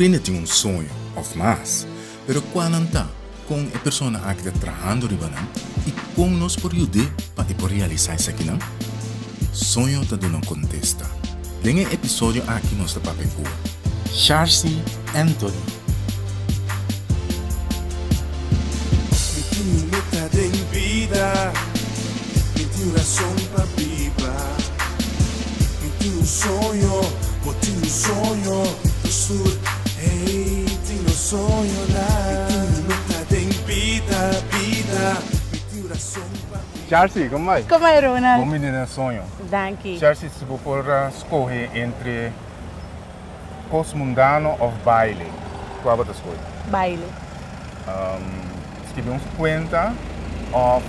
Tur hende tin un soño, òf mas. Pero kua nan ta? Kon e persona aki ta trahando riba nan? I kon nos por yud'é pa e por realisá esakinan? Soño ta duna un kontesta. Den e episodio aki nos ta papia ku Sharcy Anthony. Mi tin un meta den bida, mi tin un rason pa biba. Mi tin un soño, bo tin un soño, nos tur, hey, tin nos soñonan. Mi tin un meta den bida, bida, mi tin un rason pa biba. Sharcy, kon bai? Kon bai, Ronald? Bon bini den soño. Danki. Sharcy, si bo por skohe entre kos mundano òf baile, kua bo ta skohe? Baile. Skibi un kuenta òf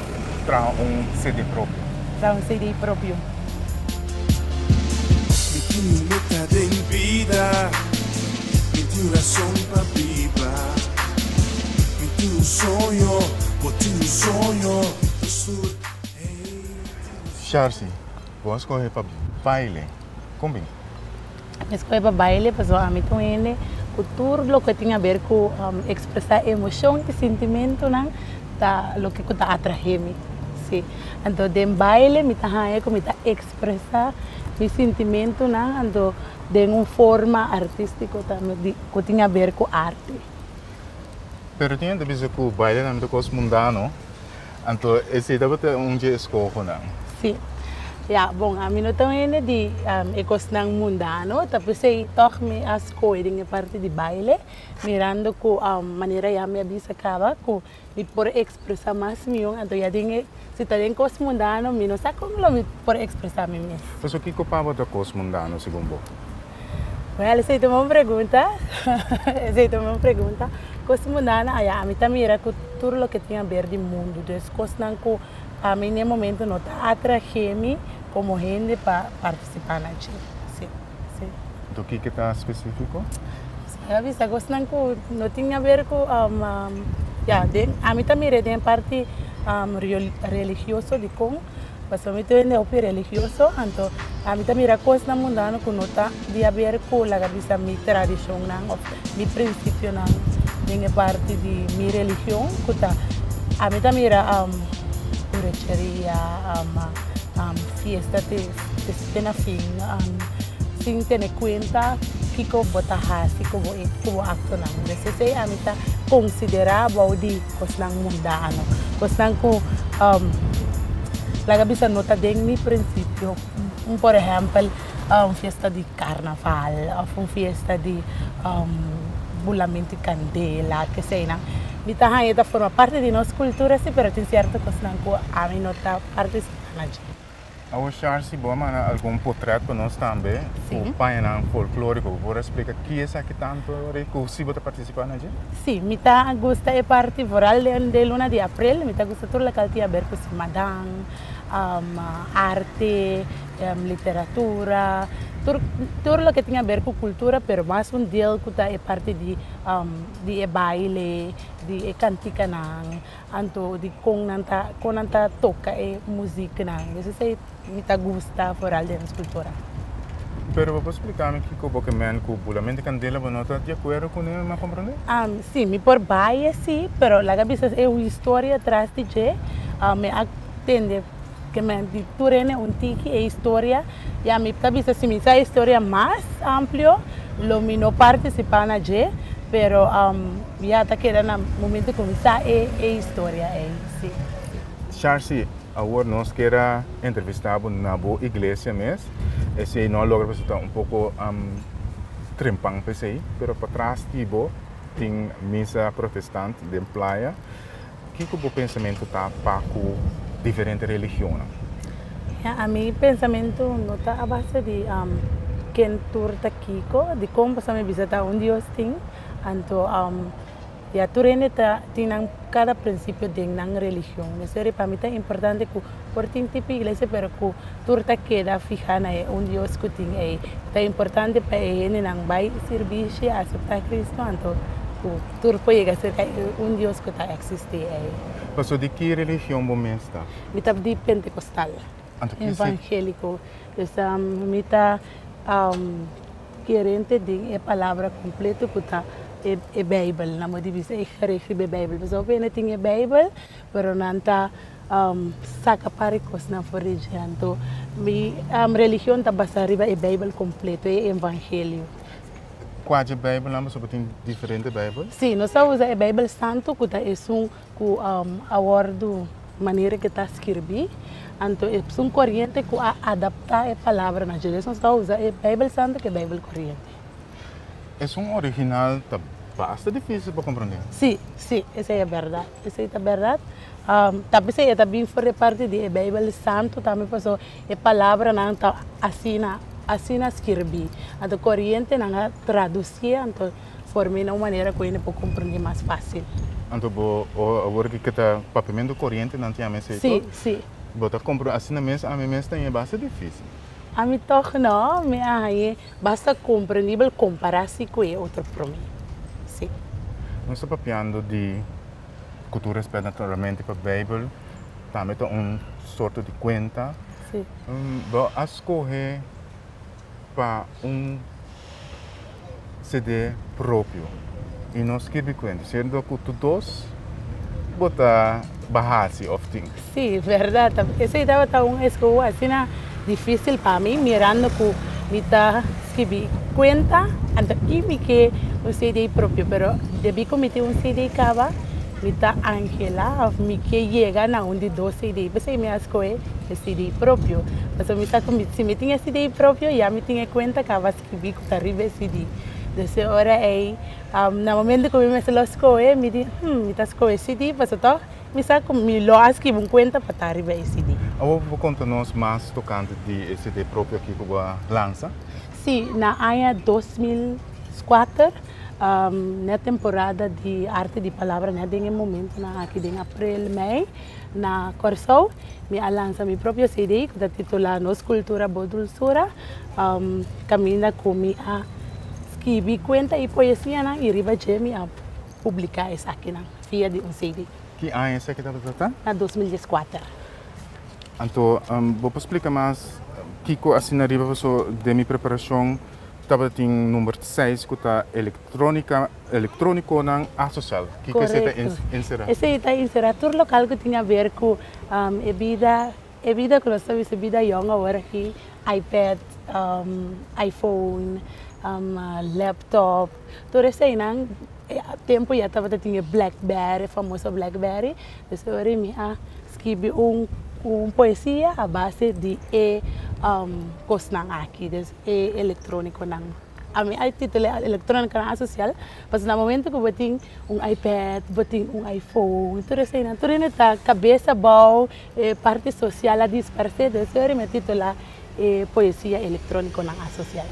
traha un CD propio? Traha un CD propio. Mi tin un meta den bida, mi tin un rason pa biba. Mi tin un soño, bo tin un soño, nos tur, hey, tin un soño. Sharcy, bo a skohe pa baile, kon bin? Mi skohe pa baile pasobra ami ta un hende ku tur loke tin haber ku ekspresá emoshon i sintimentunan ta loke ku ta atrahe mi. Sí. Anto den baile mi ta haña ku mi ta ekspresá mi sintimentunan anto den un forma artístiko tambe di ku tin haber ku arte. Pero tin hende ta bisa ku baile tambe ta kos mundano. Anto esei tabata un dje eskohonan. Sí. Ya, bon, ami no ta un hende di e kosnan mundano, ta p'esei tòg mi a skohe den e parti di baile, mirando ku manera ya mi a bisa kaba ku mi por ekspresá mas mihó, anto ya den e, si ta den kos mundano mi no sa kon lo mi por ekspresá mi mes. Pasobra kiko pa bo ta kos mundano segun bo? Wèl, esei ta un bon pregunta. Esei ta un bon pregunta. Kos mundano, aya, ami ta mira ku tur loke tin aber di mundu. Dus kosnan ku pa mi n'e momento no ta atrahe mi komo hende pa partisipá na dje. Sí, sí. Anto kiko ta spesífiko? Mi a bisa kosnan ku no tin aber ku, ya, den, ami ta mira den parti religioso dikon. Pasobra mi ta hende hopi religioso, anto ami ta mira kosnan mundano ku no ta di haber ku laga bisa mi tradishonnan òf mi prinsipionan den e parti di mi religion ku ta ami ta mira bruheria, fiesta te na fin sin tene kuenta kiko bo ta hasi ku bo ku bo aktonan. Des esei ami ta konsiderá bou di kosnan mundano, kosnan ku Laga bisa no ta den mi principio. Un por ehempel un fiesta di carnaval of un fiesta di bulamento di candela keseinan. Mi ta haña ta forma parti di nos cultura si pero tin cierto cosnan cu ami no ta participa na dje. Awor Sharcy bo a manda algun potret pa nos tambe ku pañanan folkloriko. Bo por a splika ki esaki tantu ori ku si bo ta partisipá na dje? Sí, mi ta gusta e parti vooral den den luna di aprel mi ta gusta tur loke tin haber ku simadan, arte, literatura, tur tur loke tin haber ku kultura pero mas un deel ku ta e parti di di e baile, di e kantikanan. Anto di kon nan ta kon nan ta toka e muziknan. Dus esei mi ta gusta foral den nos kultura. Pero bo por splika mi kiko bo ke men ku bulament di kandela bo no ta di akuerdo kuné mi a komprondé? Si, mi por bai esei, pero laga bisa e un historia tras di dje. Mi a tende ke men di tur hende un tiki e historia ya mi ta bisa si mi sa e historia mas amplio lo mi no partisipá na dje, pero Ya ta keda na momento cu mi sa e e historia ey, si. Sharcy, awor nos kier a entrevista bo na bo iglesia mes. Esey no a logra pasobra ta un poco trempan pa esey, pero patras di bo tin misa protestant den playa. Kiko bo pensamentu ta pa ku diferente religionnan? Ya, ami pensamentu no ta a base di ken tur ta kiko, dikon pasobra mi bisa ta un Dios tin, anto ya tur hende ta tin nan kada prinsipio den nan religion. Mester pa mi ta importante ku por tin tipo iglesia pero ku tur ta keda fiha na e un Dios ku tin ei. Ta importante pa e hendenan bai sirbishi, aseptá Cristo, anto ku tur por yega serka e un Dios ku ta eksistí ei. Pasobra di ki religion bo mes ta? Mi ta di Pentecostal, Anto ki si. Evangélico. Dus mi ta. kerente den e palabra kompleto ku ta e e Beibel, nan bo di bisa e gericht riba e Beibel. Pasobra hopi hende tin e Beibel, pero nan ta saka par e kosnan for di dje. Anto mi religion ta basá riba e Beibel kompleto, e Evangelio. Kua dje Beibelnan? Pasobra tin diferente Beibel. Sí, nos ta usa e Beibel Santu ku ta esun ku a wòrdu manera ku ta skirbí. Anto esun koriente ku a adaptá e palabranan. Dje nos ta usa e Beibel Santu ku e Beibel koriente. Esun original ta basta difísil pa komprondé. Sí, sí, esei e bèrdat. Esei ta bèrdat. Ta p'esei e ta bin for di parti di e Beibel Santu tambe pasobra e palabranan ta asina, asina skirbí. Anto korientenan a tradusié anto form'é na un manera ku hende por komprondé mas fásil. Anto bo awor ki ta papiamentu korientenan tin ame esei Sí, sí. Bo ta komprondé asina mes ami mes ta hña basta difísil. Ami tòg no, mi a hañ'é Basta komprendibel kompará si ku e otro promé. Sí. Nos ta papiando di ku tur rèspèt naturalmente pa Beibel, tambe ta un sorto di kuenta. Sí. Bo a skohe pa un CD propio i no skirbi kuenta, siendo ku tur dos bo ta bahasi òf tin. Sí, bèrdat. Esei tabata un eskoho asina difísil pa mi, mirando ku mi ta skibi kuenta, anto i mi ke un CD propio. Pero debí ku mi tin un CD kaba, mi ta anhelá òf mi ke yega na un di dos CD. P'esei mi a skohe e CD propio. Pasobra mi sa ku si mi tin e CD propio, ya mi tin e kuenta kaba skibí ku ta riba e CD. Dus e ora ei, na momento ku mi mester lo skohe, mi di, Hm, mi ta skohe CD pasobra tòg Mi sa ku mi lo a skibi un kuenta pa ta riba e CD. Awor bo por konta nos mas tokante di e CD propio aki ku bo a lansa? Sí, na aña 2004, na e temporada di Arte di Palabra, nèt den e momentunan aki den aprel, mei, na Kòrsou, mi a lansa mi propio CD ku ta titulá Nos Kultura Bo Dulsura, kaminda ku mi a skibi kuenta i poesianan i riba dje mi a publiká esakinan. Via di un CD. Ki aña esaki tabata ta? Na 2014. Anto bo por splika mas kiko asina riba paso den mi preparashon tabata tin number seis ku ta elektronika elektronikonan asosial. Kiko esei ta ensera? Esei ta ensera tur lokal ku tin aber ku e bida e bida ku nos ta bisa bida yòn awor aki ipad, iphone, laptop tur eseinan. E tempu ya tabata tin e blackberry, e famoso blackberry, dus e ora mi a skibi un un poesia a base di e kosnan aki, dus e elektronikonan. Ami a titul'é elektronikonan asosial pasobra na momento ku bo tin un ipad, bo tin un iphone, tur eseinan, tur hende ta kabes abou, e parti sosial a disparsé, dus e ora mi a titulá e poesia elektronikonan asosial.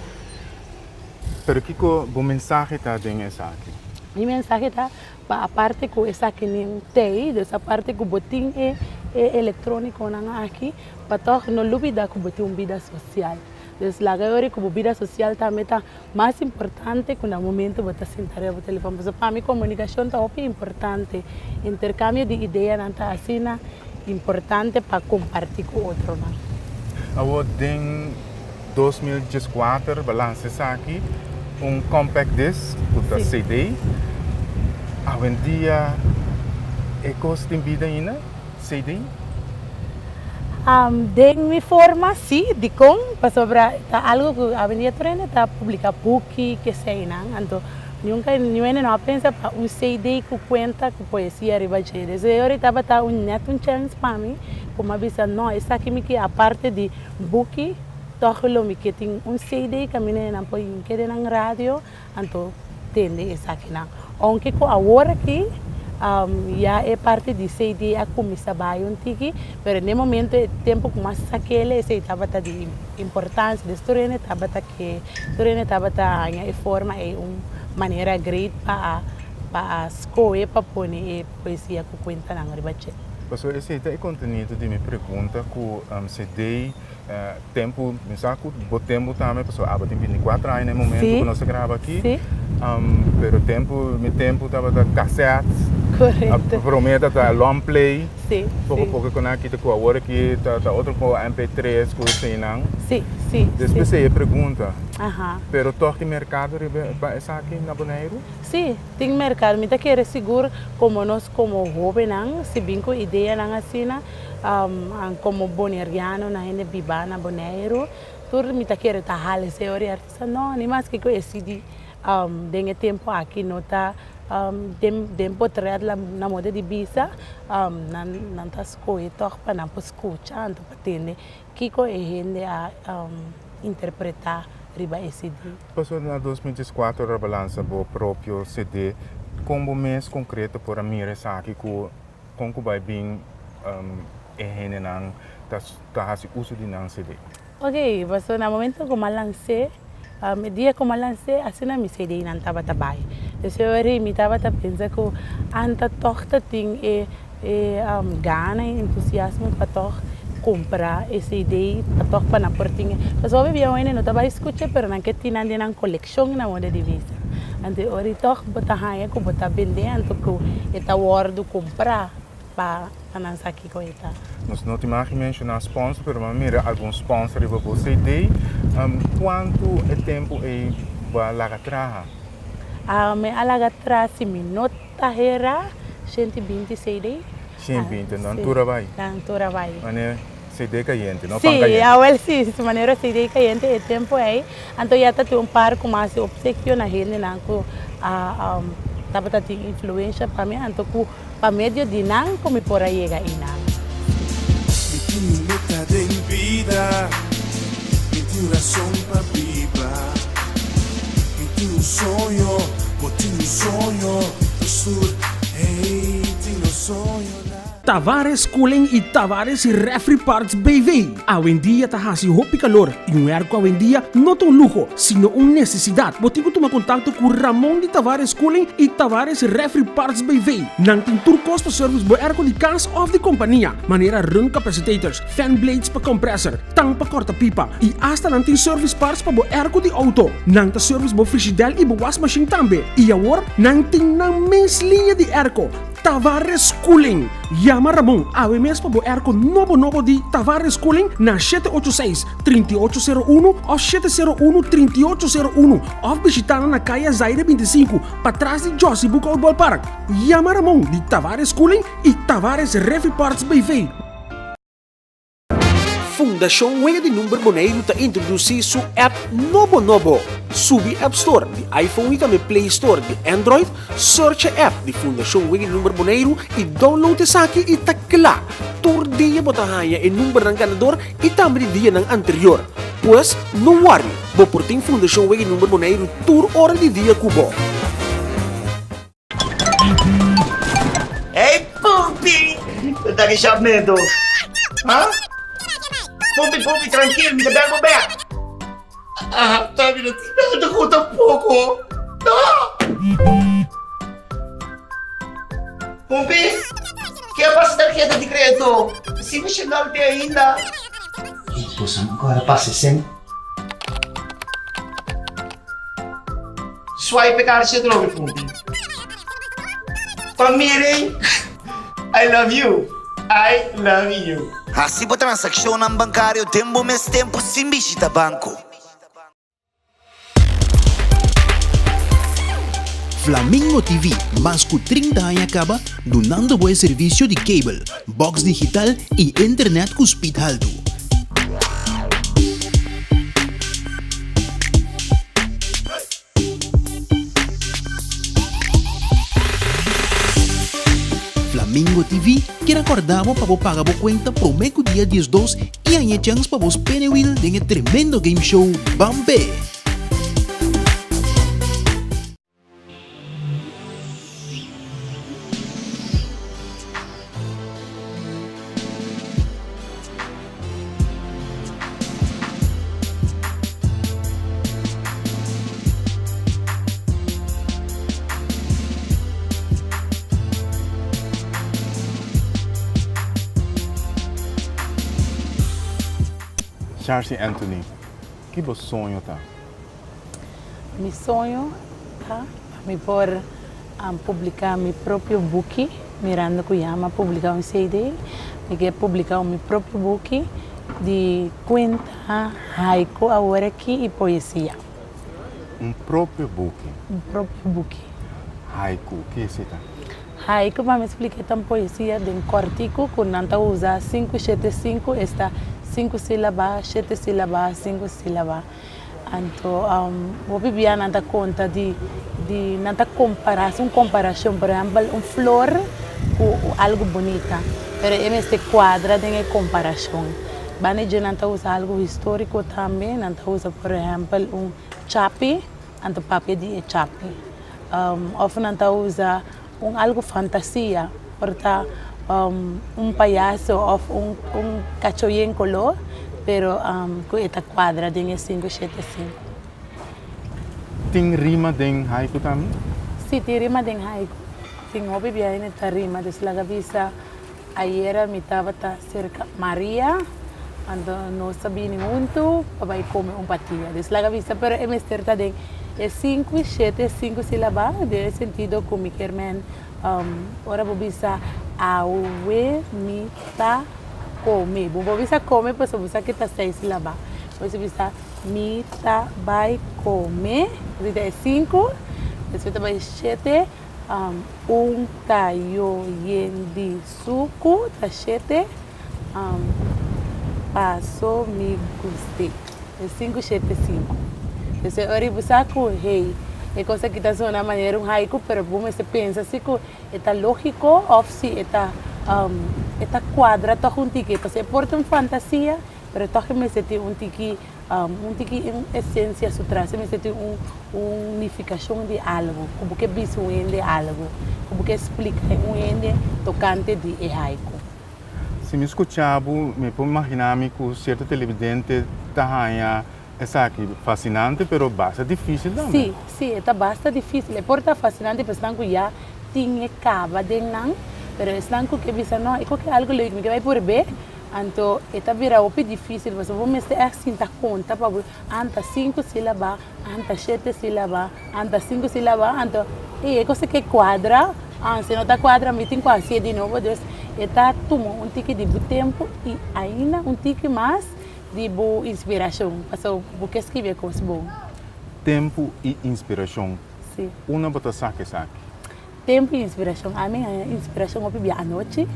Pero kiko bo mensahe ta den esaki? Mi mensahe ta pa aparte ku esaki nin tei, dus aparte ku bo tin e e elektronikonan aki, pa tòg no lubida ku bo tin un bida sosial. Dus laga e ora ku bo bida sosial tambe ta mas importante ku na momento bo ta sinta riba bo telefòn. Pasobra pa mi komunikashon ta hopi importante, interkambio di ideanan ta asina importante pa kompartí ku otronan. Awor den 2014 ba lansa esaki, un compact disc ku ta CD. Awendia e kos tin bida ainda, CD? Den mi forma si, dikon? Pasobra ta algu ku awendia tur hende ta publiká buki, keseinan, anto nunka niun hende no a pensa pa un CD ku kuenta ku poesia riba dje. Des e ora tabata un nèt un chèns pa mi ku mi a bisa no esaki mi ke aparte di Buki, Tòg lo mi ke tin un CD kaminda e nan por yinke den nan radio, anto tende esakinan. Ounke ku awor aki ya e parti di CD a kuminsá bai un tiki, pero den e momento e tempu ku mas sakele esei tabata di importansia. Des tur hende tabata ke, tur hende tabata haña e forma ei un manera great pa a pa a skohe pa pone e poesia ku kuentanan riba dje. Pasobra esei ta e kontenido di mi pregunta ku CD tempu, mi sa ku bo tempu tambe, pasobra abo tin bintikuater aña na e momento ku nos ta graba aki, pero tempu, mi tempu tabata kasèt. Korekto. Promé ta ta long play. Sí, Poko sí. poko ku nan a kita ku awor aki ta ta otro ku MP3 ku eseinan. Sí, sí, Despues sí. ei e pregunta. Aha. Pero tòg tin merkado riba pa esaki na Boneiru? Sí, tin merkado. Mi ta kere sigur komo nos komo hóbennan si bin ku ideanan asina, komo bonerianonan hende bibá na Boneiru, tur mi ta kere ta hala esei ora e artista no, ni maske ku e CD den e tempu aki no ta den den potret na moda di bisa, nan nan ta skohe tòg pa nan por skucha anto pa tende kiko e hende a interpretá riba e CD. Pasobra na 2014 ora bo lansa bo propio CD, kon bo mes konkreto por a mira esaki ku kon ku bai bin e hendenan ta ta hasi uso di nan CD? Ok, pasobra na momento ku mi a lans'é, e dia ku mi a lans'é asina mi CD-nan tabata bai. Esei ora mi tabata pensa ku anta tòg ta tin e E gana e entusiasmo pa tòg kumpra e CD pa tòg pa nan por tin e. Pasobra hopi bia hende no ta bai skucha pero nan ke tin nan den nan kolekshon na moda di bisa. Anto e ora ei tòg bo ta haña ku bo ta bende anto ku e ta wòrdu kumprá pa nan sa kiko e ta. Nos no tin mag menshoná sponsor pero bo a mira algun sponsor riba bo CD. Kuantu e tempu ei bo a laga traha? Mi a laga traha si mi no Ta hera 120 CD. 120, nan tur a bai. Nan tur a bai. Manera CD kayente, no pan kayente. Sí, awel sí, su manera CD kayente e tempo ei. Anto ya ta tin un par ku mas e opsekio na hendenan ku a tabata tin influensha pa mi, anto ku pa medio di nan ku mi por a yega einan. Mi tin un meta den bida, mi tin un rason pa biba, mi tin un soño, bo tin un soño, nos tur, hey, tin nos soñonan. Tavares Cooling y Tavares Refri Parts BV. Awendia ta haci hopi calor y un airco awendia no ta un luho, sino un necesidad. Bo tin cu tuma contacto cu Ramon di Tavares Cooling y Tavares Refri Parts BV. Nan tin tur cos pa service bo airco di cas of di compania, manera run capacitators, fan blades pa compressor, tang pa corta pipa y hasta nan tin service parts pa bo airco di auto. Nan ta service bo frigidel y bo wasmachine tambe. Y awor nan tin nan mes liña di airco. Tavares Cooling. Yama Ramon awe mes pa bo airco nobo nobo di Tavares Cooling na 786 3801 of 701 3801 of bishita nan na Kaya Zaire 25 patras di Jossy Boekhoudt Ballpark. Yama Ramon di Tavares Cooling y Tavares Refi Parts BV. Fundashon Wega di Number Boneiru ta introdusí su app nobo nobo. Subi App Store di iPhone i tambe Play Store di Android, search e app di Fundashon Wega di Number Boneiru i download esaki i ta kla! Tur dia bo ta haña e numbernan ganador i tambe di dianan anterior. Pues, no worry, bo por tin Fundashon Wega di Number Boneiru tur ora di dia ku bo. Hey Pumpi! Ta ki shop neto? Ha? Pumpi, Pumpi, trankil, mi ta bel bo bek. Ah, ta mi no tin nada ku tampoko. No! Pumpi, ke a pasa tarheta di kredito? Si mi shenal te ainda. Boso agora pasa sen. Swipe e karchi atrobe Pumpi. Pa miren I love you, I love you. Hasi bo transakshonnan bankario den bo mes tempu sin bishita banko. Flamingo TV mas ku 30 aña kaba dunando bo e servisio di cable, box digital i internet ku speed haltu. Flamingo TV kier a korda bo pa bo paga bo kuenta promé ku dia 12 i haña e chèns pa bo spin e wil den e tremendo game show Ban P'e! Charcy Anthony, ki bo soño ta? Mi soño ta pa mi por. publiká mi propio buki, mirando ku ya mi a publiká un CD, mi ke publiká mi propio buki di kuenta, haiku awor aki i poesia. Un propio buki? Un propio buki. Haiku, ke esei ta? Haiku pa mi splika e ta un poesia den kòrtiku ku nan ta usa sinku shete sinku, esta sinku sílaba, shete sílaba, sinku sílaba. Anto hopi bia nan ta konta di di nan ta kompará, hasi un komparashon, por ehèmpel un flor ku algu bunita, pero e mester kuadra den e komparashon. Banda di dje nan ta usa algu históriko tambe, nan ta usa por ehèmpel un chapi, anto papia di e chapi. Òf nan ta usa un algu fantasia, por ta un payaso òf un un kachó yen koló, pero ku e ta kuadra den e sinku shete sinku. Tin rima den haiku tambe? Si, tin rima den haiku. Tin hopi biaha ta rima, dus laga bisa. Ayera mi tabata serka Maria, anto nos a bini huntu pa bai kome un patia. Dus laga bisa, pero e mester ta den e sinku i shete, sinku silaba, den e sentido ku mi kier men ora bo bisa awe mi ta kome. Bo por bisa kome pasobra bo sa ke ta seis silaba. Bo mester bisa mi ta bai kome, esei ta e sinku, despues ta bai shete. Un tayo yen di suku ta shete paso mi guste. E sinku shete sinku. Entonces ora bo sa ku hey e kos aki ta sona manera un haiku pero bo mester pensa si ku e ta logiko of si e ta e ta kuadra tog un tiki. Pasobra e por ta un fantasia pero tog e mester tin un tiki Un tiki un esensia su tras, e mester tin un un nifikashon di algu, ku bo ke bisa un hende algu, ku bo ke splika un hende tokante di e haiku. Si mi skucha bo, mi por imaginá mi ku sierto televidente ta haña esaki fasinante, pero basta difísil tambe. Sí, sí, e ta basta difísil. E por ta fasinante pa esnan ku ya tin e kaba den nan, pero esnan ku ke bisa, no, e koke algu leuk, mi ke bai purb'é. Anto e ta bira hopi difícil pasobra bo mester ègt sinta konta pa bo anta sinku sílaba, anta shete sílaba, anta sinku sílaba, anto ey e cosa ke kuadra, ah si no ta kuadra mi tin ku hasié di nobo, dus e ta tuma un tiki di bo tempu i ainda un tiki mas di bo inspirashon pasobra bo ke skibi e kos bon. Tempu i inspirashon, Sí. unda bo ta saka esaki? Tempu i inspirashon. Ami haña inspirashon hopi bia anochi.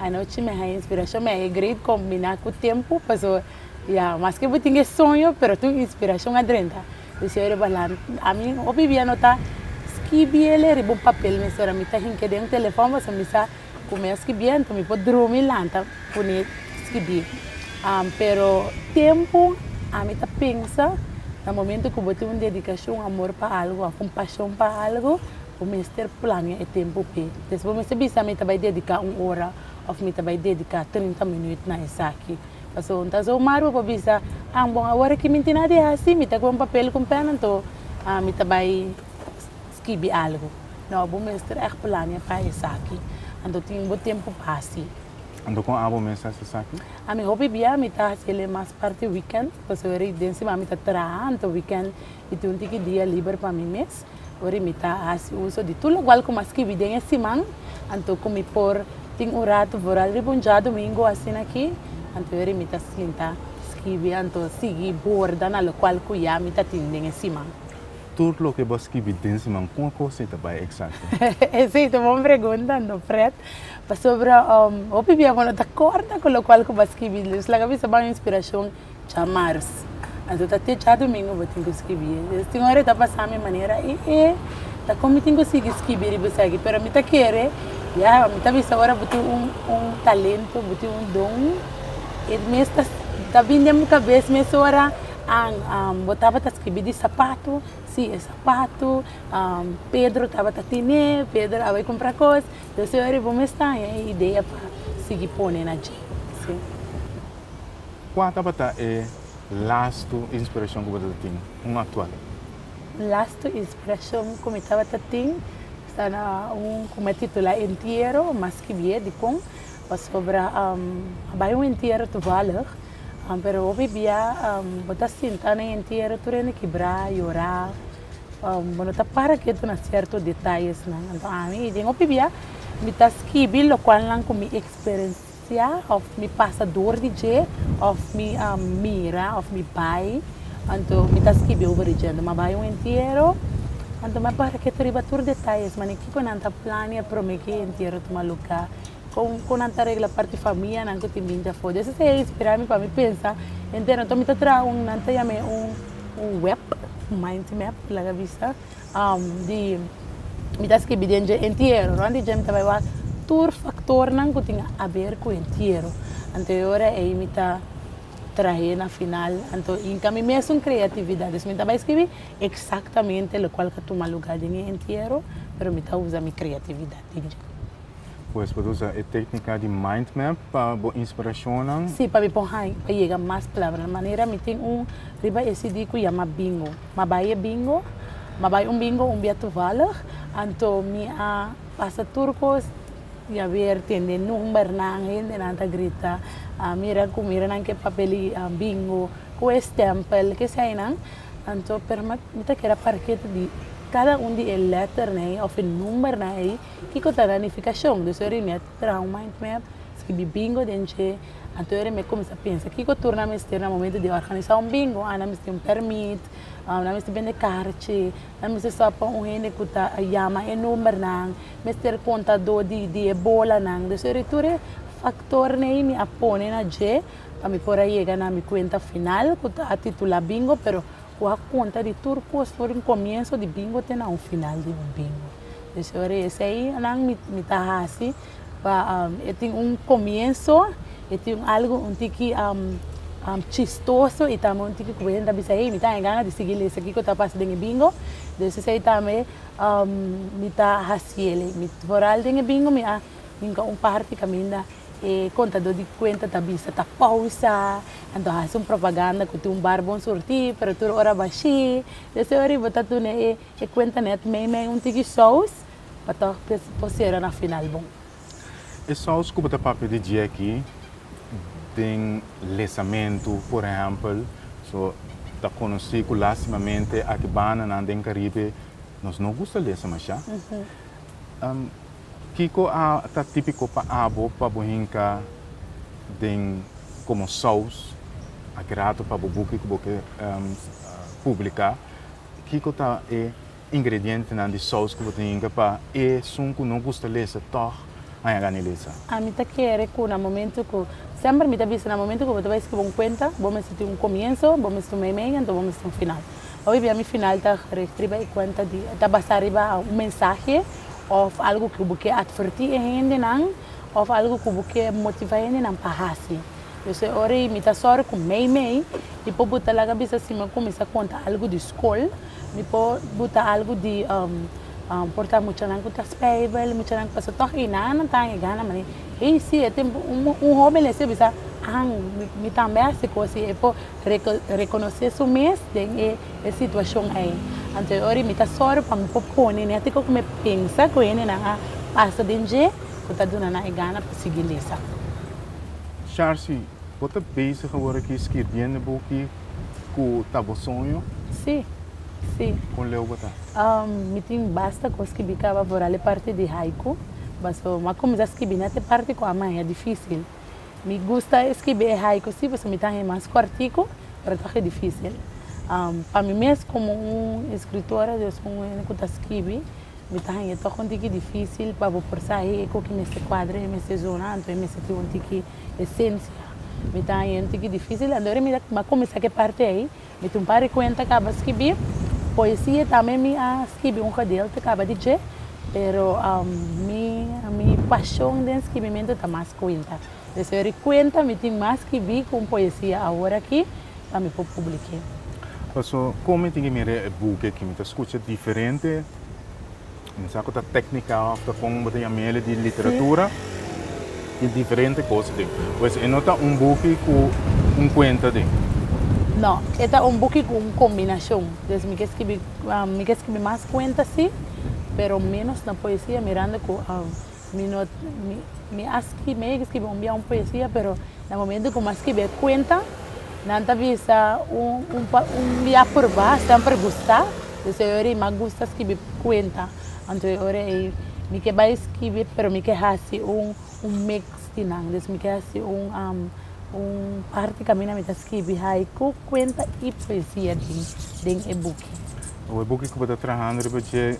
Anochi mi haña inspirashon, mi haña e great kombiná ku tempu pasobra ya maske bo tin e soño pero tur inspirashon a drenta. Di ora bo lanta ami hopi bia no ta skibi el riba un papel mesora mi ta hinka den un telefòn pasobra mi sa ku mi a skibié anto mi por drumi lanta pone skibi. Pero tempu ami ta pensa na momento ku bo tin un dedikashon, amor pa algu òf un pashon pa algu Bo mester plania e tempu p'e. Des bo mester bisa mi ta bai dediká un ora òf mi ta bai dediká trinta minüt na esaki. Pasobra un ta zomaar bo por bisa, ah bon awor aki mi tin nada di hasi, mi ta ku un papel ku un pèn anto mi ta bai skibi algu. No, bo mester ègt plania pa esaki. Anto tin bo tempu pa hasi. Anto kon abo mes hasi esaki? Ami hopi bia mi ta hasi el mas parti wikènt, pasobra den siman mi ta traha, anto wikènt mi tin un tiki dia liber pa mi mes. Ora mi ta hasi uso di tur lokual ku mi a skibi den e siman, anto ku mi por tin un ratu vooral riba un djadumingu asina aki, anto ora mi ta sinta skibi anto sigui borda na lokual ku ya mi ta tin den e siman. Tur loke bo a skibi den siman, kon e kos ei ta bai eksakto? Esei ta un bon pregunta, anto Fred, pasobra hopi bia bo no ta kòrda ku lokual ku bo a skibi, dus laga bisa bo inspirashon Djamars. Anto ta te djadumingu bo tin ku skibi. Es tin ora e ta pasa mi manera e e ta kon mi tin ku sigui skibi riba esaki pero mi ta kere ya mi ta bisa ora bo tin un un talento bo tin un don e mes ta ta bin den bo kabes mesora an bo tabata skibi di sapato si e sapato Pedro tabata tine Pedro a bai kumpra kos entonces ora bo mes ta haña e idea pa sigui pone na dje si. Kua tabata e lastu inspirashon ku bo tabata tin, un aktual? Lastu inspirashon ku mi tabata tin ta na un ku mi a titulá Entiero, mas skibié dikon pasobra a bai un entiero toevallig, pero hopi bia bo ta sinta na e entiero tur hende kibrá, yorá. Bo no ta para ketu na sierto detayesnan. Anto ami den hopi bia mi ta skibi lokualnan ku mi eksperensiá òf mi pasa dor di dje òf mi mira òf mi bai. Anto mi ta skibi over di dje. Anto mi a bai un entiero, anto mi a para ketu riba tur detayes, manera kiko nan ta plania promé ku e entiero tuma lugá, kon kon nan ta regla parti famianan ku tin binti afó. Des esei a inspirá mi pa mi pensa henter. Anto mi ta traha un, nan ta yam'é un un web, un mind map laga bisa, di mi ta skibi den dje entiero. Rond di dje mi ta bai wak tur faktornan ku tin aber ku entiero. Anto e ora ei mi ta trah'é na final. Anto inka mi mesun kreatividat. Dus mi ta bai skibi eksaktamente lokual ku a tuma lugá den e entiero, pero mi ta usa mi kreatividat den dje. Pues bo ta usa e téknika di mind map pa bo inspirashonnan? Sí, pa mi por haña, pa yega mas palabra. Manera mi tin un riba e CD ku yama Bingo. Mi a bai e bingo, mi a bai un bingo un bia toevallig, anto mi a pasa tur kos i a ber tende numbernan, hendenan ta grita, a mira ku mira nan ke papel di bingo, ku e stèmpel, keseinan. Anto pero mi ta keda parketa di kada un di e lèternan ei òf e numbernan ei. Kiko ta nan nifikashon? Dus ora mi a traha un mind map, skibi bingo den dje, anto ora mi a kuminsá pensa kiko tur nan mester na momento di organisá un bingo. Ah, nan mester un pèrmit, nan mester bende karchi, nan mester stòp pa un hende ku ta yama e numbernan, mester kontadó di di e bolanan. Dus ora tur e faktornan ei mi a pone na dje pa mi por a yega na mi kuenta final ku ta titulá bingo, pero ku a konta di tur kos for di un komienso di bingo te na un final di un bingo. Pues ora esei nan mi mi ta hasi pa e tin un komienso, e tin algu un tiki chistoso i tambe un tiki ku hende ta bisa hey mi ta haña gana di sigui lesa kiko ta pasa den e bingo. Dus esei tambe mi ta hasiel. Mi foral den e bingo mi a hinka un parti kaminda e kontadó di kuenta ta bisa ta pousa, anto hasi un propaganda ku tin un bar bon surtí pero tur ora bashí. Dus e ora bo ta duna e E kuenta net mei mei un tiki sous pa tòg por sera na final bon. E sous ku bo ta papia di dje aki den lesamentu por ehèmpel, so ta konosí ku lastimamente aki bandanan den Karibe nos no gusta lesa mashá. Kiko a ta típiko pa abo pa bo hinka den komo sous aki rato pa bo buki ku bo ke publiká? Kiko ta e ingredientenan di sous ku bo ta hinka pa esun ku no gusta lesa tòg haña gana di lesa? Ami ta kere ku na momento ku, semper mi ta bisa na momento ku bo ta bai skibi un kuenta, bo mester tin un komienso, bo mester un meimei anto bo mester un final. Hopi bia mi final ta gericht riba e kuenta di, ta basá riba un mensahe òf algu ku bo ke atvertí e hendenan òf algu ku bo ke motivá e hendenan pa hasi. Pues e ora ei mi ta sòru ku mei mei mi por buta laga bisa si mi a kuminsá konta algu di skol, mi por buta algu di por ta muchanan ku ta spijbel, muchanan ku pasa tòg einan nan ta haña gana manera ei si e tempu un hóben lesa e bisa ahan mi tambe a hasi kos i e por rekonosé su mes den e situashon ei. Anto e ora ei mi ta sòru pa mi por pone nèt kiko ku mi pensa ku hendenan a pasa den dje ku ta duna nan e gana pa sigui lesa. Sharcy, bo ta bezig awor aki skirbiendo buki ku ta bo soño? Sí, sí. Kon leu bo ta? Mi tin basta kos skibi kaba foral e parti di haiku, pasobra mi a kuminsá skibi net e parti ku a maña difísil. Mi gusta skibi e haiku sí, pasobra mi ta haña mas kòrtiku, pero tòg e difísil. Pa mi mes komo un eskritora, dus un hende ku ta skibi, Mi ta haña tòg un tiki difísil pa bo por sa e ku ki mester kuadra, e mester zona, anto e mester tin un tiki esensia. Mi ta haña un tiki difísil, anto ora mi a kuminsá ku e parti ei, mi tin un par di kuenta kaba skibí. Poesia tambe mi a skibi un gedeelte kaba di dje, pero mi mi pashon den skibimentu ta mas kuenta. Despues ora di kuenta mi tin mas skibí ku un poesia awor aki pa mi por publik'é. Paso kon mi tin ke mira e buki aki? Mi ta skucha diferente, mi sa ku ta téknika òf ta kon bo ta yam'el di literatura i diferente kos aden. Pues e no ta un buki ku un kuenta aden. No, e ta un buki ku un kombinashon. Dus mi ke skibi, mi ke skibi mas kuenta si, pero ménos na poesia mirando ku Mi no, mi, mi a skibi, mi a yega skibi un bia un poesia, pero na momento ku mi a skibi e kuenta, nan ta bisa un, un pa, un bia purba, semper gusta. Dus e ora ei mi a gusta skibi kuenta, anto e ora ei mi ke bai skibi pero mi ke hasi un un mix di nan, dus mi ke hasi un un parti kaminda mi ta skibi haiku, kuenta i poesia den den e buki. E buki ku bo ta trahando riba dje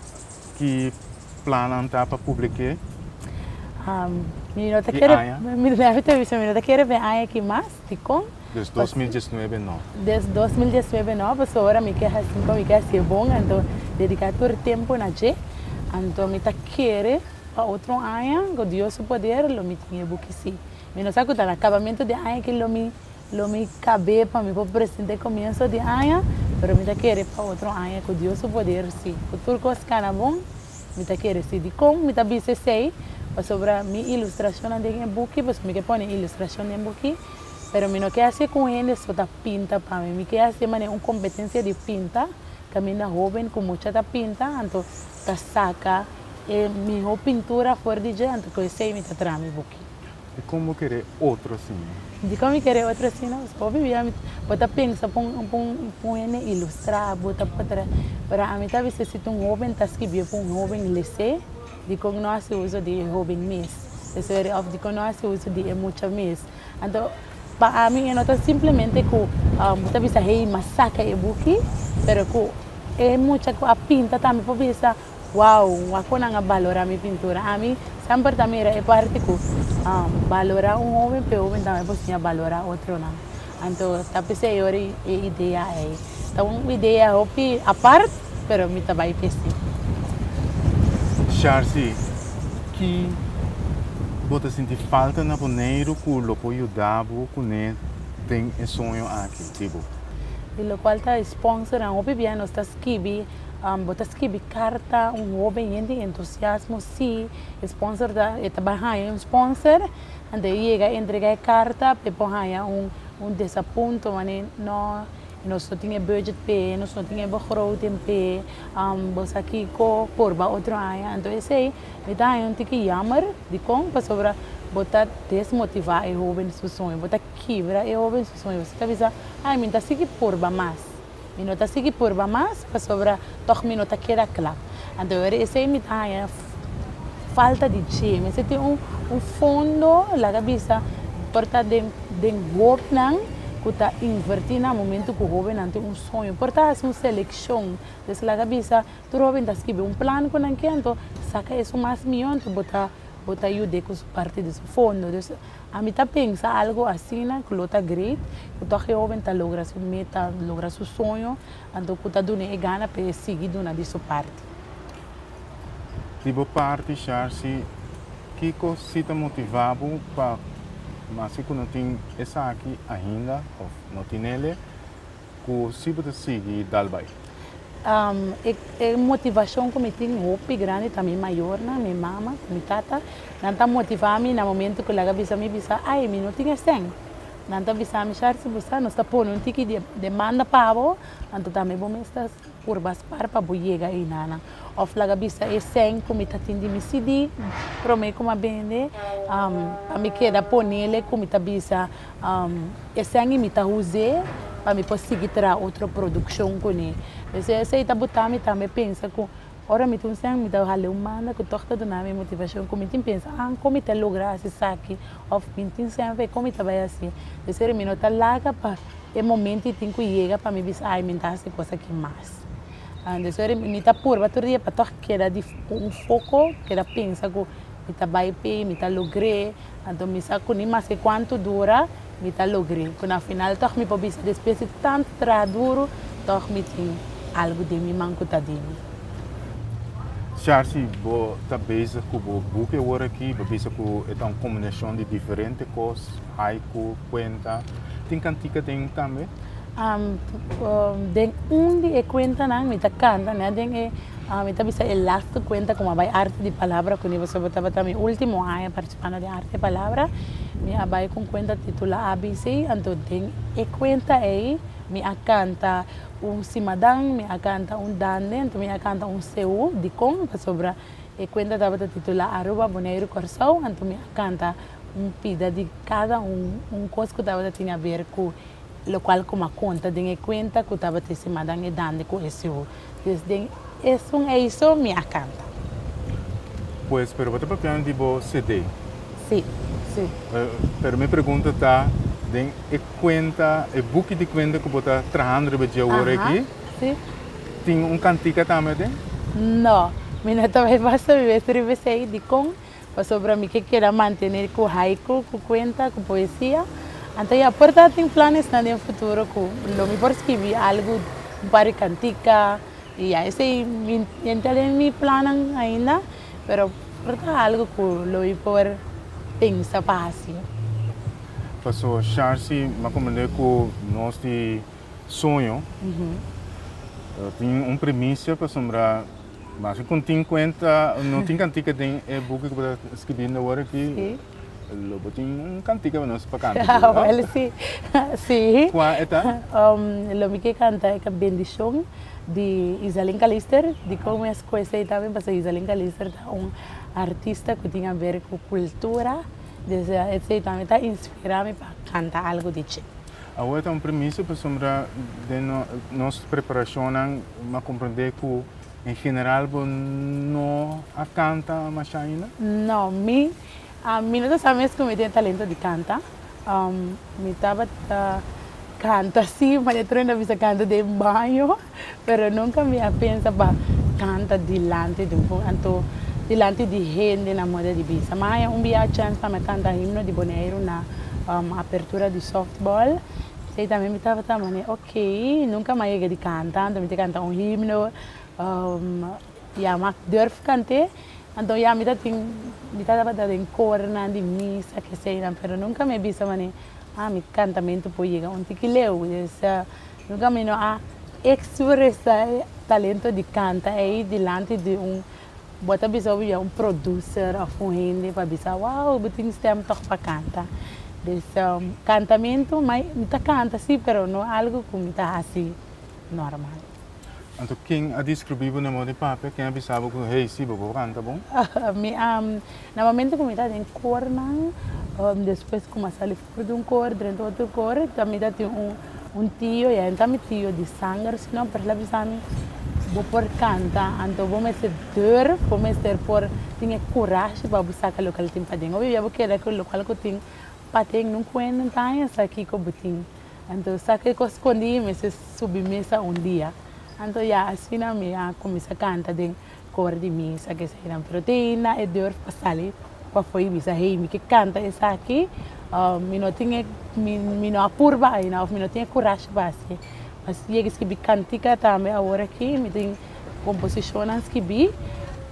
ki plannan ta pa publik'é? Mi no ta Ki kere, aña? mi ta bisa mi no ta kere p'e aña aki mas, dikon? Des 2019 no. Des 2019 no, pasobra mi ke hasi kon mi ke hasié bon, anto dediká tur tempu na dje. Anto mi ta kere pa otro aña, ku Dios su poder, lo mi tin e buki sí. Mi no sa ku ta na kabamentu di aña aki lo mi lo mi kab'é pa mi por present'é komienso di aña, pero mi ta kere pa otro aña ku Dios su poder sí. Ku tur kos kana bon, mi ta kere sí. Dikon mi ta bisa esei? Pasobra mi ilustrashonnan den e buki, pasobra mi ke pone ilustrashon den buki, Pero mi no ke hasi ku un hende so ta pinta pa mi. Mi ke hasi manera un kompetensia di pinta, kaminda hóben ku mucha ta pinta, anto ta saka e mihó pintura for di dje, anto ku esei mi ta traha mi buki. Dikon bo kere otro asina? Dikon mi kere otro asina? Pasobra hopi bia bo ta pensa pa un hende ilustrá bo, ta por pero ami ta bisa si ta un hóben ta skibié pa un hóben les'é, Dikon no hasi uso di e hóben mes? Esei òf dikon no hasi uso di e mucha mes? Anto pa ami e no ta simplemente ku bo ta bisa hey m'a saka e buki, pero ku e mucha ku a pinta tambe por bisa wow wak ku nan a balorá mi pintura. Ami semper ta mira e parti ku balorá un hóben pa e hóben tambe por siña balorá otronan. Anto ta p'esei ora e idea ei. Ta un idea hopi apart, pero mi ta bai p'esei. Sharcy, ki bo ta sinti falta na Boneiru ku lo por yuda bo kuné den e soño aki di bo? Di lokual ta e sponsornan hopi bia nos ta skibi, bo ta skibi karta un hoben yen di entusiasmo si e sponsor ta e ta bai haña un sponsor. Anto e yega a entrega e karta p'e por haña un un desapunto manera no nos no tin e budget p'e, nos no tin e begroting p'e, bo sa kiko purba otro aña. Anto esei mi ta haña un tiki yammer dikon pasobra bo ta desmotivá e hoben su soño, bo ta kibra e hoben su soño. Bo ta bisa, ai mi no ta sigui purba mas, mi no ta sigui purba mas pasobra tòg mi no ta keda kla. Anto esei mi ta haña falta di dje. Mester tin un un fondo laga bisa por ta den den hobennan ku ta invertí na momento ku hobennan tin un soño. Por ta hasi un selekshon. Des laga bisa tur hoben ta skibi un plan ku nan ke anto saka esun mas mihó anto bo ta bo ta yud'é ku su parti di su fondo. Dus ami ta pensa algo asina ku lo ta great ku tòg e hoben ta logra su meta, logra su soño anto ku ta dun'é e gana pa e sigui duna di su parti. Di bo parti, Sharcy, kiko si ta motivá bo pa maske ku no tin esaki ainda òf no tin ele, ku si bo ta sigui dal bai? E motivashon ku mi tin hopi grandi ta mi mayornan, mi mama ku mi tata. Nan ta motivá mi na momento ku laga bisa mi bisa, ai mi no tin e sèn. Nan ta bisa mi, Sharcy, bo sa nos ta pone un tiki di demanda pa bo, anto tambe bo mes ta Purba spar pa bo yega einanan. Of laga bisa e sèn ku mi ta tin di mi CD promé ku mi a bende, pa mi keda ponele ku mi ta bisa e sèn i mi ta us'é pa mi por sigui traha otro produkshon kuné. P'esei esei ta buta mi tambe pensa ku ora mi tin un sèn mi ta hala un banda ku tòg ta duna mi motivashon ku mi tin pensa, ah kon mi ta logra hasi esaki òf mi tin sèn fe kon mi ta bai hasi. P'esei mi no ta laga pa. E momento i tin ku yega pa mi bisa ai mi ta hasi kos aki mas. Despues mi ta purba tur dia pa tòg keda di ku un foko, keda pensa ku mi ta bai p'e, mi ta logr'é, anto mi sa ku ni maske kuantu dura mi ta logr'é. Ku na final tòg mi por bisa despues di tantu traha duru tòg mi tin algu den mi man ku ta di mi. Sharcy, bo ta bezig ku bo buki awor aki, bo bisa ku e ta un kombinashon di diferente kos, haiku, kuenta. Tin kantika den tambe? Den un di e kuentanan mi ta kanta nè den e mi ta bisa e lastu kuenta ku mi a bai Arte di Palabra kuné pasobra tabata mi ultimo aña partisipando den Arte di Palabra mi a bai ku un kuenta titulá ABC anto den e kuenta ei mi a kanta un simadan mi a kanta un dande anto mi a kanta un seú dikon pasobra e kuenta tabata titulá Aruba Boneiru Kòrsou anto mi a kanta un pida di kada un un kos ku tabata tin aber ku Lokual ku m'a konta den e kuenta ku tabata e simannan e dande ku e siu. Dus den esun ei so mi a kanta. Pues, pero bo ta papiando di bo CD. Sí, sí. Pero mi pregunta ta, den e kuenta, e buki di kuenta ku bo ta trahando riba dje awor aki, tin un kantika tambe aden? No, mi no ta bai basta mi mester riba esei. Dikon? Pasobra mi ke keda mantené ku haiku, ku kuenta, ku poesia. Anto ya por ta tin planesnan den futuro ku lo mi por skibi algu, un par di kantika i ya esei mi ta den mi plannan ainda, pero por ta algu ku lo mi por pensa pa hasi. Paso Sharcy, mi a komprendé ku nos di soño tin un premisia pasobra Mas ku tin kuenta, no tin kantika den e buki ku bo ta skibiendo awor aki, lo bo tin un kantika pa nos pa kanta tur, no? Wèl, si. Si. Kua e ta? Lo mi ke kanta e Bendishon di Izaline Calister. Dikon mi a skohe esei tambe? Pasobra Izaline Calister ta un artista ku tin aber ku kultura, dus esei tambe ta inspirá mi pa kanta algu di dje. Awor ta un premisa pasobra den nos preparashonnan mi a komprendé ku en general bo no a kanta masha ainda? No, mi mi no ta sa mes ku mi tin e talento di kanta. Mi tabata kanta si, ma e truena bisa kanta den baño, pero nunka mi a pensa pa kanta dilanti di un anto dilanti di hende na moda di bisa. Mi a haña un bia chèns pa mi a kanta himno di Boneiru na apertura di sòftbòl. Esei tambe mi tabata manera ok, nunka mi a yega di kanta, anto mi ta kanta un himno, ya mi a durf kant'é. Anto ya mi ta tin, mi tabata den kornan di misa keseinan, pero nunka mi a bisa manera ah mi kantamentu por yega un tiki leu. Nunka mi no a expresa e talento di canta ey dilanti di un, bo ta bisa obi un producer of un hende pa bisa wow bo tin stem toch pa canta. Dus cantamento mi ta canta si pero no algo cu mi ta haci normal. Anto ken a describi bo na modo di papia? Ken a bisa bo cu hey si bo por canta bon? Mi na momento cu mi ta den koornan despues cu mi a sali for di un koor drenta otro koor ta mi ta tin un un tio ya no ta mi tio di sanger sino pero el a bisa mi bo por canta anto bo mester durf bo mester por tin e curashi pa bo saca locual tin paden obi bia bo keda cu locual cu tin paden nunca hende no ta haña sa kico bo tin anto sa kico scondi mester subi mesa un dia anto ya asina mi a cuminsa canta den Kor di misa keseinan pero te ainda e durf pa sali pafó i bisa hey mi ke kanta esaki mi no tin e mi no a purba ainda of mi no tin e kurashi pa hasi mas yega skibi kantika tambe awor aki mi tin komposishonnan skibí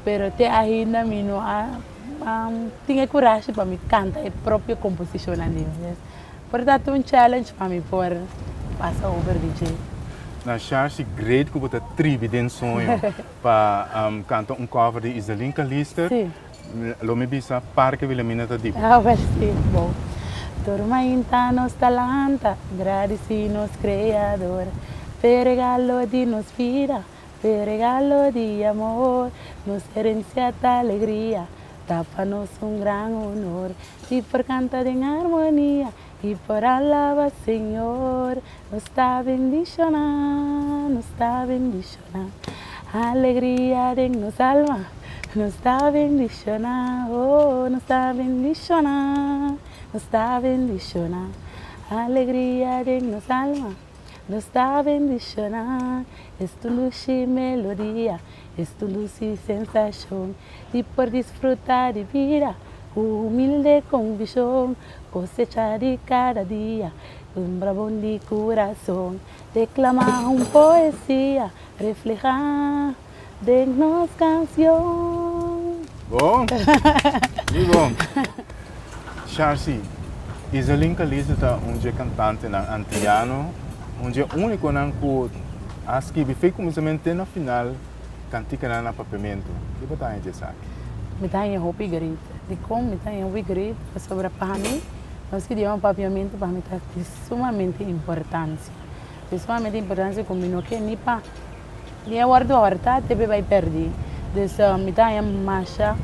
pero te ainda mi no a tin e kurashi pa mi kanta e propio komposishonnan di mi. Por ta un challenge pa mi por pasa over di dje. Na Sharcy great ku bo ta tribi den soño pa kanta un cover di Izaline Calister. Sí. Lo mi bisa Parke Wilhelmina ta di bo. Ah wel sí, bon. Tur mainta nos ta lanta, gradisí nos Kreador p'e regalo di nos bida, p'e regalo di amor. Nos herensia ta alegria, Ta pa nos un gran honor di por canta den armonia y por alaba Señor. Nos ta bendiciona, nos ta bendiciona, alegria den nos alma. Nos ta bendiciona, oh, nos ta bendiciona, nos ta bendiciona, alegria den nos alma. Nos ta bendiciona, es un dushi melodia, es un dushi sensacion. Di por disfruta di bida ku humilde konvishon, kosecha di kada dia un brabon di kurason, deklamá un poesia reflehá den nos kansion. Bon! Muy bon! Sharcy, Izaline Calizo ta un dje kantantenan antiano, un dje únikonan ku a skibi fe kuminsamentu te na final. Kantikanan na papiamentu. Ki bo ta haña dje esaki? Mi ta haña hopi great. Dikon mi ta haña hopi great? Pasobra pa mi, nos idioma papiamentu pa mi ta di sumamente importansia. Di sumamente importansia ku mi no ke ni pa ni a wòrdu hòrtá te bai pèrdí. Dus mi ta haña masha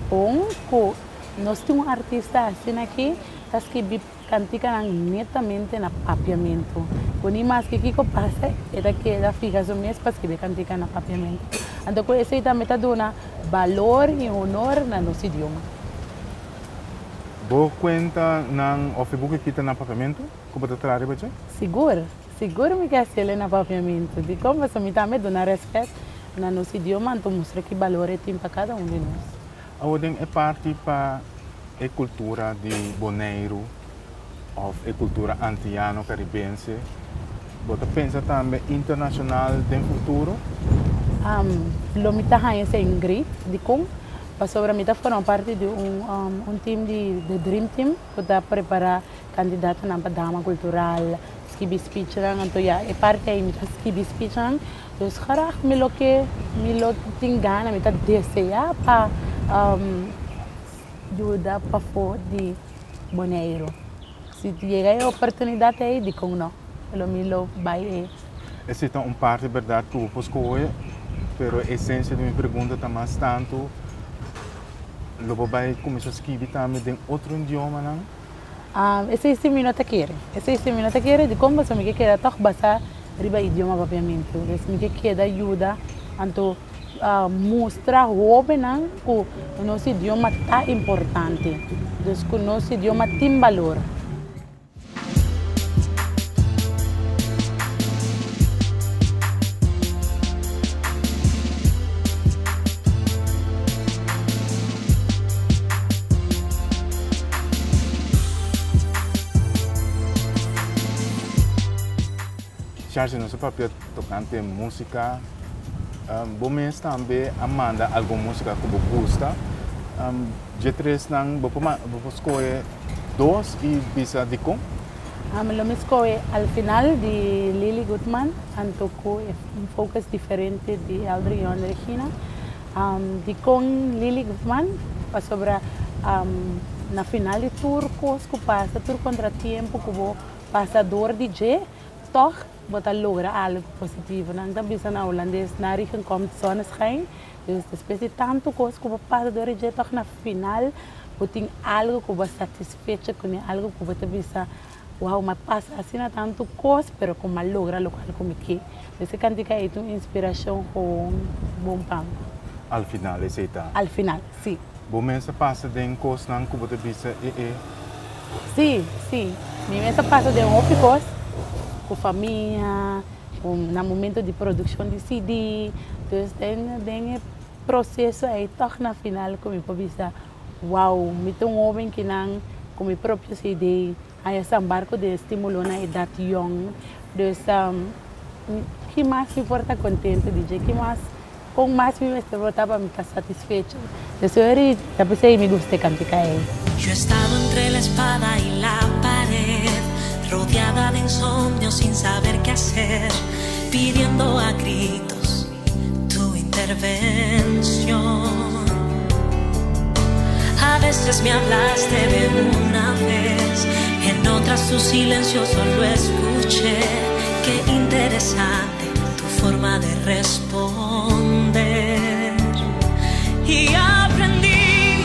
bon ku nos tin un artista asina aki. ta skibi kantikanan netamente na papiamentu. Ku ni maske kiko pasa e ta keda fiha su mes pa skibi kantika na papiamentu. Anto ku esei tambe ta duna balor i honor na nos idioma. Bo kuentanan òf e buki ki ta na papiamentu ku bo ta traha riba dje? Sigur, sigur mi ke hasiel na papiamentu. Dikon? Pasobra mi tambe duna rèspèt na nos idioma anto mustra ki balor e tin pa kada un di nos. Awor den e parti pa e kultura di Boneiru òf e kultura antiano karibense, bo ta pensa tambe internashonal den futuro? Lo mi ta haña esei great. Dikon? Pasobra mi ta forma parti di un un team di The Dream Team ku ta prepará kandidatonan pa dama kultural, skibi speechnan. Anto ya e parti ei mi ta skibi speechnan. Dus graag mi lo ke, mi lo tin gana, mi ta deseá pa yuda pafó di Boneiru. Si yega e oportunidat ei, dikon no? Lo mi lo bai e. Esei ta un parti bèrdat ku bo por skohe, pero e esensia di mi pregunta ta mas tantu, lo bo bai kuminsá skibi tambe den otro idiomanan? Esei si mi no ta kere. Esei si mi no ta kere dikon pasobra mi ke keda tòg basá riba idioma papiamentu. Pues mi ke keda yuda anto mustra hóbennan ku nos idioma ta importante, dus ku nos idioma tin balor. Charles, nos a papia tocante musica. Bo mes tambe a manda algun musica cu bo gusta. Dje tresnan bo por bo por scoge dos y bisa dicon? Lo mi scoge Al Final di Lily Goodman anto cu un focus diferente di Eldrick Johan Regina. Dikon Lily Guzman? Pasobra na final di tur kos ku pasa, tur kontratiempo ku bo pasa dor di dje, tòg bo ta logra algu positivo. Nan ta bisa na hulandes, na regen komt zonneschijn. Dus despues di tantu kos ku bo pasa dor di dje, tòg na final bo tin algu ku bo a satisfecho kuné, algu ku bo ta bisa, Wow, m'a pasa asina tantu kos, pero ku m'a logra lokual ku mi ke. Esei kantika ei ta un inspirashon gewoon bon pa mi. Al final esei ta. Al final, si. Bo mes a pasa den kosnan ku bo ta bisa e e? Si, si. Mi mes a pasa den hopi kos, ku famia, ku na momento di produkshon di CD. Dus den den e proseso ei tòg na final ku mi por bisa Wow, mi ta un hoben ki nan ku mi propio CD haña san barko den estimulo na edat yong. Dus ki mas mi por ta kontento di dje? Ki mas, kon mas mi mester por ta pa mi ta satisfecho? Dus ori ta p'esei mi gusta e kantika ei. Yo he estado entre la espada y la pared, rodeada de insomnio sin saber qué hacer, pidiendo a gritos tu intervención. A veces me hablaste de una vez, en otras tu silencio solo escuché. Qué interesante tu forma de responder. Y aprendí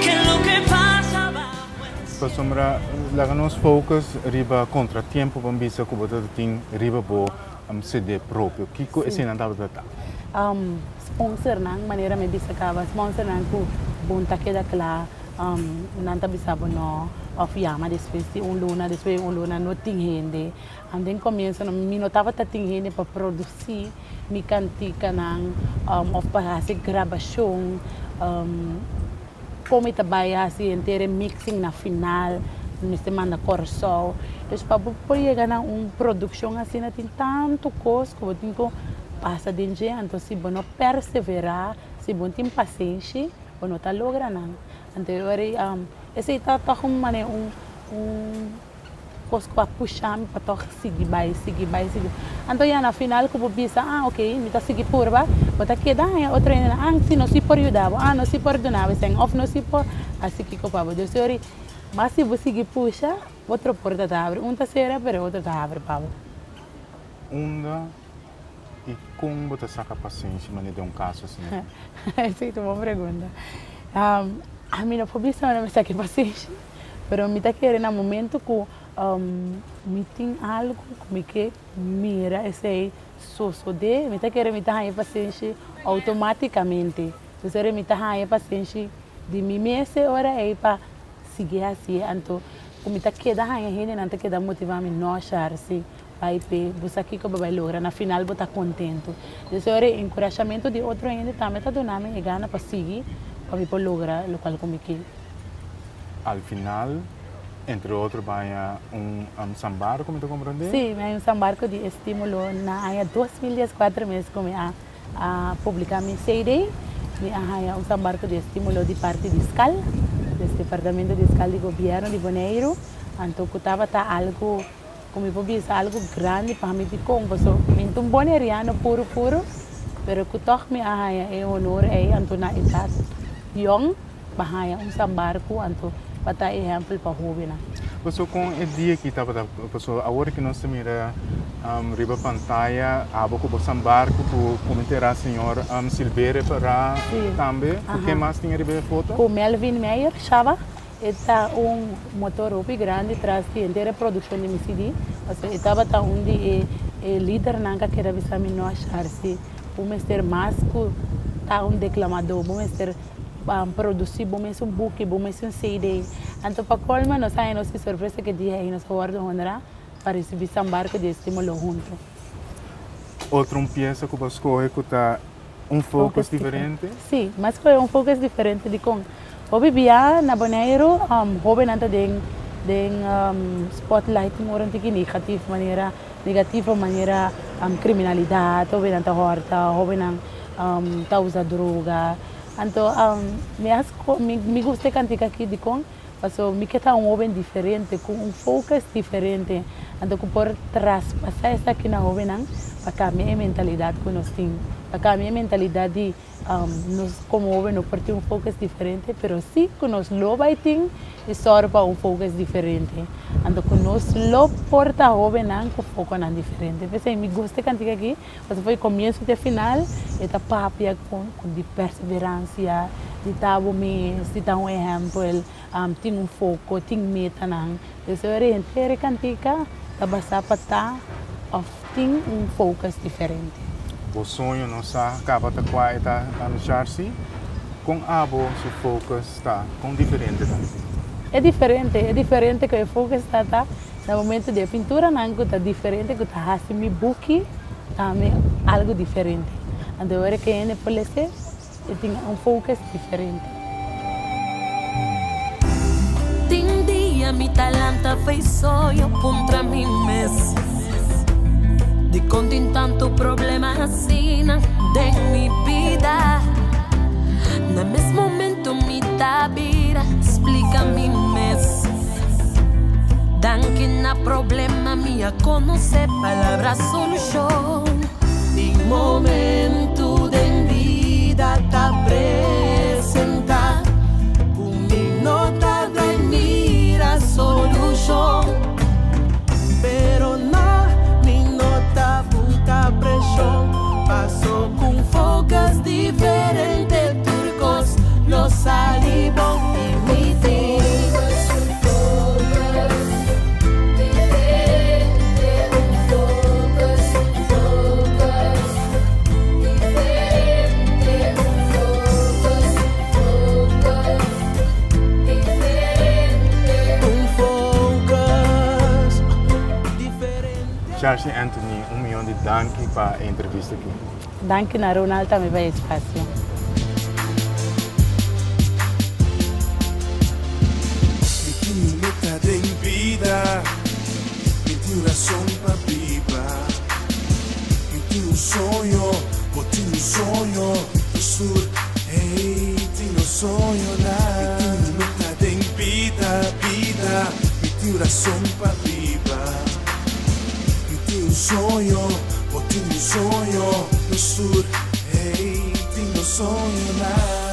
que lo que pasa bajo el Pasobra laga nos focus riba contratiempo ban bisa cu bo ta tin riba bo CD propio. Kiko eseinan tabata ta? Sponsornan, manera mi bisa kaba, sponsornan ku bon ta keda kla, nan ta bisa bo no òf yama despues di un luna, despues di un luna no tin hende. Den komienso mi no tabata tin hende pa produsí mi kantikanan òf pa hasi grabashon. Kon mi ta bai hasi henter e mixing na final, mester manda Kòrsou. Dus pa bo por yega na un produkshon asina tin tantu kos ku bo tin ku pasa den dje, anto si bo no perseverá, si bo no tin pasenshi, bo no ta logra nan. Anto e ora ei esei ta tòg un manera un un. Kos ku a pusha mi pa tòg sigui bai, sigui bai, sigui bai. Anto ya na final ku bo bisa, ah ok, mi ta sigui purba, bo ta keda haña otro hendenan, ah si nos si por yuda bo, ah nos si por duna bo esei, òf nos si por hasi kiko pa bo. Dus yori, mas si bo sigui pusha, otro porta ta habri. Un ta sera, pero e otro ta habri pa bo. Unda i kon bo ta saka pasenshi manera den un kaso asina? Esei ta un bon pregunta. Ami no por bisa unda mi saka e pasenshi. Pero mi ta kere na momento ku mi tin algu ku mi ke mira esei sosodé, mi ta kere mi ta haña pasenshi outomátikamente. Entonces ora mi ta haña pasenshi di mi mes e ora ei pa sigui hasié. Anto ku mi ta keda haña hendenan ta keda motivá mi, no Sharcy, bai p'e, bo sa kiko bo bai logra, na final bo ta kontentu. Entonces ora e enkurashamentu di otro hende tambe ta duna mi e gana pa sigui pa mi por logra lokual ku mi ke. Al final, entre otro baña un sambarco mi ta comprende? Sí, mi haña un sambarco di estimulo na aña 2014 mes cu mi a publica mi CD. Mi a haña un sambarco di estimulo di parti di skal, des departamento di skal di gobierno di Boneiru. Anto cu tabata algo, cu mi por bisa algo grandi pa mi dicon, paso mi no ta un boneriano puro puro, pero cu toch mi a haña e honor ey anto na edad yong. Pa haña un sambarku anto pa ta ehèmpel pa hóbennan. Paso kon e dia aki tabata? Paso awor ki nos ta mira riba pantaya abo ku bo sambarku ku kuminterá señor Silverio pará tambe. Ku ken mas tin riba e foto? Ku Melvin Meyer, Shaba. E ta un motor hopi grandi tras di henter e produkshon di mi CD. Paso e tabata un di e lidernan ku a keda bisa mi no a sharsi. Bo mester mas ku ta un deklamadó, bo mester produsí bo mes un buki, bo mes un CD. Anto pa kolma nos haña nos ki sorpresa ke dia ei nos a wòrdu honrá pa risibí San Barko di Estímulo huntu. Otro un piesa ku bo a skohe ku ta un focus diferente? Sí, mi a skohe un focus diferente dikon hopi bia na Boneiru hóbennan ta den den spotlight un ora un tiki negatief manera negativo manera kriminalidat, hóbennan ta hòrta, hóbennan ta usa droga. Anto mi a mi gusta e kantika aki dikon? Pasobra mi ke ta un hoben diferente, ku un focus diferente, anto ku por traspasá esaki na hobennan pa kambia e mentalidat ku nos tin, pa kambia e mentalidat di nos komo hoben no por tin un focus diferente, pero si ku nos lo bai tin e sòru pa un focus diferente, anto ku nos lo por ta hobennan ku fokonan diferente. P'esei mi gusta e kantika aki. Pasobra for di komienso te final e ta papia ku di perseveransia, di ta bo mes, di ta un ehèmpel, tin un foko, tin metanan. Esei ora henter e kantika ta basá pa ta òf tin un focus diferente. Bo soño no sa kaba ta kua e ta Charcy? Kon abo su focus ta? Kon diferente ta? E diferente, e diferente ku e focus ta ta Na momento di e pinturanan ku ta diferente ku ta hasi mi buki tambe algu diferente. Anto ora ku hende por lese e tin un focus diferente. Tin dia mi ta lanta fei soño puntra mi mes Dikon tin tantu problema asina den mi bida Na mes momento mi ta bira splika mi mes Danki na problema mi a konosé palabra solushon Tin momento den bida ta presentá ku mi no ta drai mira solushon Pero no, mi no ta buta preshon Paso ku un focus diferente tur kos lo sali bon i mi tin Charcy Anthony, un miyon di danki pa e entrevista aki. Danki na Ronald tambe pa e espacio. Mi tin un meta den bida, mi tin un rason pa biba. Mi tin un soño, bo tin un soño, nos tur, hey, tin nos soñonan. Mi tin un meta den bida, bida, mi tin un rason pa biba. Mi tin un soño, bo tin un soño, nos tur, hey, tin nos soñonan.